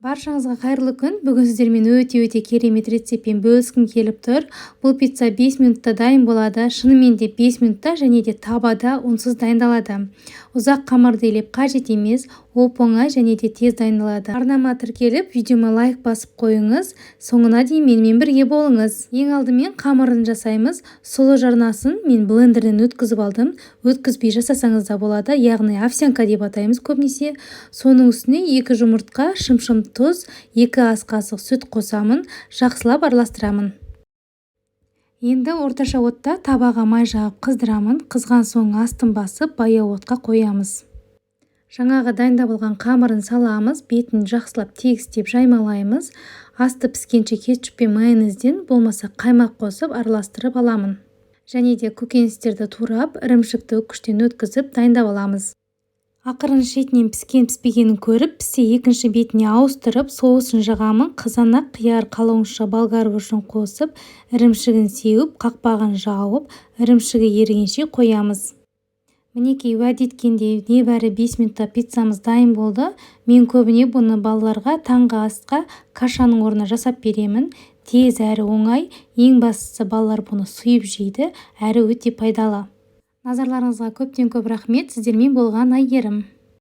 Баршаңызға қайырлы күн! Бүгін сіздермен өте-өте керемет рецептпен бөліскім келіп тұр. Бұл пицца 5 минутта дайын болады. Шынымен де 5 минутта және де табада ұнсыз дайындалады. Ұзақ қамырды илеп қажет емес, оп-оңай және де тез дайындалады. Арнама тіркеліп, видеома лайк басып қойыңыз. Соңына дейін менімен бірге болыңыз. Ең алдымен қамырын жасаймыз. Сұлы жарнасын мен блендерден өткізіп алдым. Өткізбей жасасаңыз да болады, яғни овсянка деп атаймыз көбінесе. Соның үстіне 2 жұмыртқа, шымшым тұз, 2 ас қасық сүт қосамын, жақсылап араластырамын. Енді орташа отта табаға май жағып қыздырамын. Қызған соң астын басып, баяу отқа қоямыз. Жаңағы дайындап алған қамырын саламыз, бетін жақсылап тегістеп жаймалаймыз. Асты піскенше кетчуп пен майонезден, болмаса қаймақ қосып араластырып аламын. Және де көкөністерді турап, ірімшікті үккіштен өткізіп дайындап аламыз. Ақырын шетінен піскен піспегенін көріп, піссе екінші бетіне ауыстырып, соусын жағамын. Қызанақ, қияр, қалауыңызша болгар бұрышын қосып, ірімшігін сеуіп, қақпағын жауып, ірімшігі ерігенше қоямыз. Мінекей, уәде еткендей, небәрі 5 минутта пиццамыз дайын болды. Мен көбіне бұны балаларға таңғы асқа кашаның орнына жасап беремін. Тез әрі оңай, ең бастысы балалар бұны сүйіп жейді, әрі өте пайдалы. Назарларыңызға көптен көп рахмет. Сіздермен болған Әйгерім.